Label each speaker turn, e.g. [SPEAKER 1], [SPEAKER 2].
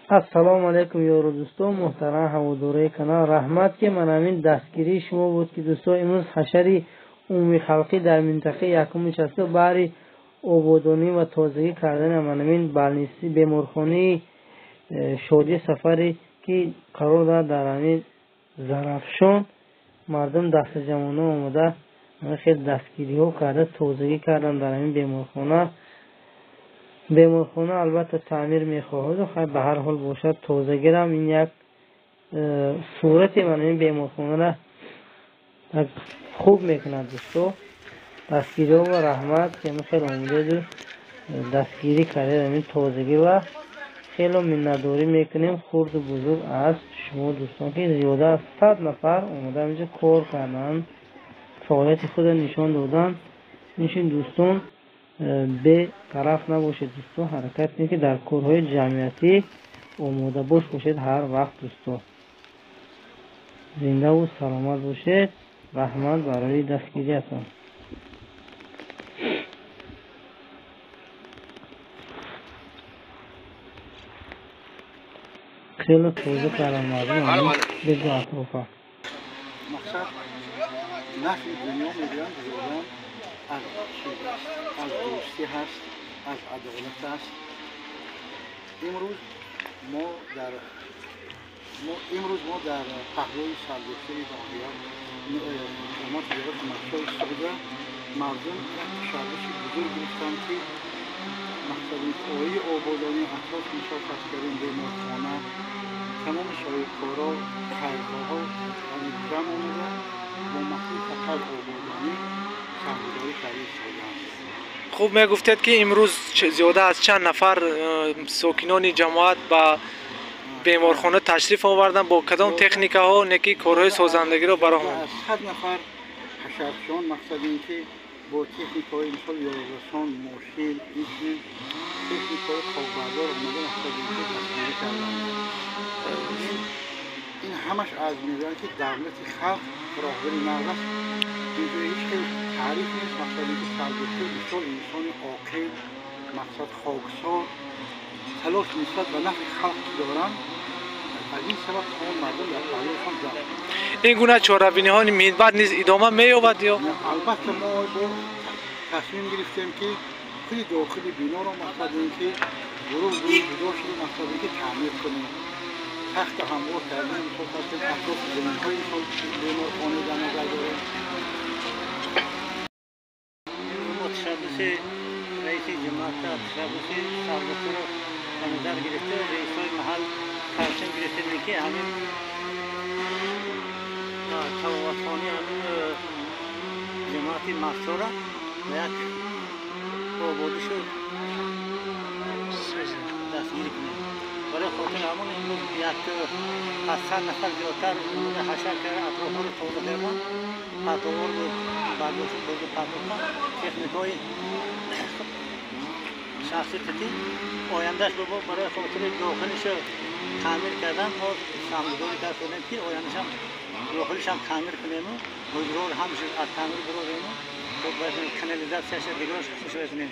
[SPEAKER 1] Ассалому алайкум, ёру дӯстон, муҳтарам ҳаводораи канал. Раҳмат, ки ман ҳамин дастгирии шумо буд, ки дӯстон имрӯз ҳашари умумихалқӣ дар минтақаи якуми участка баҳри ободонӣ ва тозагӣ кардани ман ҳамин балниси беморхонаи Шодӣ Сафаре, ки қарор дорад дар ҳамин Зарафшон, мардум дастаҷамъона омода хеле дастгириҳо карда, тозагӣ кардан дар ҳамин беморхона. Беморхона албатта таъмир мехоҳад, хайр, ба ҳар ҳол бошад, тозагирам ин як сурати ман ин беморхонаро хуб мекунад. Дӯсто, дастгириҳо ва раҳмат, ки хеле омодаду дастгирӣ кардед ҳамин тозагӣ ва хело миннатдорӣ мекунем хурду бузург аз шумо дӯстон, ки зиёда аз 100 нафар омода инҷо кор карданд, фаъолияти худро нишон доданд. Инчунин дӯстон, бетараф набошед, дӯстон, ҳаракат кунед, ки дар корҳои ҷамъиятӣ омодабош бошед ҳар вақт. Дӯстон, зиндаву саломат бошед. Раҳмат барои дастгириятон. Хеле тоза кардам мардум бегу атрофа.
[SPEAKER 2] Мақсад нафъи дунё мегӯянд бузургон аз чиз аст, аз дӯстӣ ҳаст, аз адолат аст. Имрӯз мо дар паҳлӯи сардухтари ноҳия ҷамоати деҳоти Мақсои Суғда мардум як ташаббуси бузург гирифтанд, ки мақсади оии ободонии атроф, мисол фарз кардем, беморхона, тамоми соҳибкоро, хайрхоҳҳо ҷамъ омада, бо мақсади фақат ободонӣ саҳмгузорӣ карда истодаанд.
[SPEAKER 3] Хуб, мегуфтед, ки имрӯз зиёда аз чанд нафар сокинони ҷамоат ба беморхона ташриф оварданд, бо кадом техникаҳо неки корҳои созандагиро ба роҳ
[SPEAKER 2] Аз 100 нафар ҳашарчиён, мақсад ин ки бо техникаҳои, мисол, ёррасон, мошин, инчунин техникаҳои хокбардор омада, мақсад ин ки дастгирӣ карданд. Ин ҳамаш аз мегӯянд, ки давлати халқ роҳбари нағз аст. Инҷо ҳеҷ хел таъриф нест. Мақсад ин ки сардухтур бисёр инсони оқил, мақсад хоксор, талош нисбат ба нафъи халқ ки доранд, аз ин сабаб тамом мардум дар паҳлӯяшон ҷамъ.
[SPEAKER 3] Ин гуна чорабиниҳо минбаъд низ идома меёбад ё?
[SPEAKER 2] Албатта, мо бо тасмим гирифтем, ки худи дохили биноро, мақсад ин ки гурӯҳ гурӯҳ ҷудо шуда, мақсад ин ки таъмир кунем, тахта ҳамвор кардем, мисол фарз кунем, атрофи заминҳои, мисол, беморхона дар назар дорем.
[SPEAKER 4] Мо ташаббуси раиси ҷамоата, ташаббуси сардухтурро ба назар гирифта, раисҳои маҳал тасмим гирифтем, ки ҳамин табобатхонаи ҳамин ҷамоати Мақсора ба як ободишу дастгирӣ кунем. Барои хотири ҳамон имрӯз як аз 100 нафар зиёдтар ҳашар карда, атрофҳоро тоза кардан, патовор бардошт бурду партофтан, техникаҳои шахси қитӣ. Ояндаш бо барои хотири дохилишо таъмир кардан мо саҳмгузорӣ кардем, ки ояндашам дохилишам таъмир кунему, ҳуҷраҳоро ҳамаш аз таъмир бирорему, канализатсияша дигарош кунем.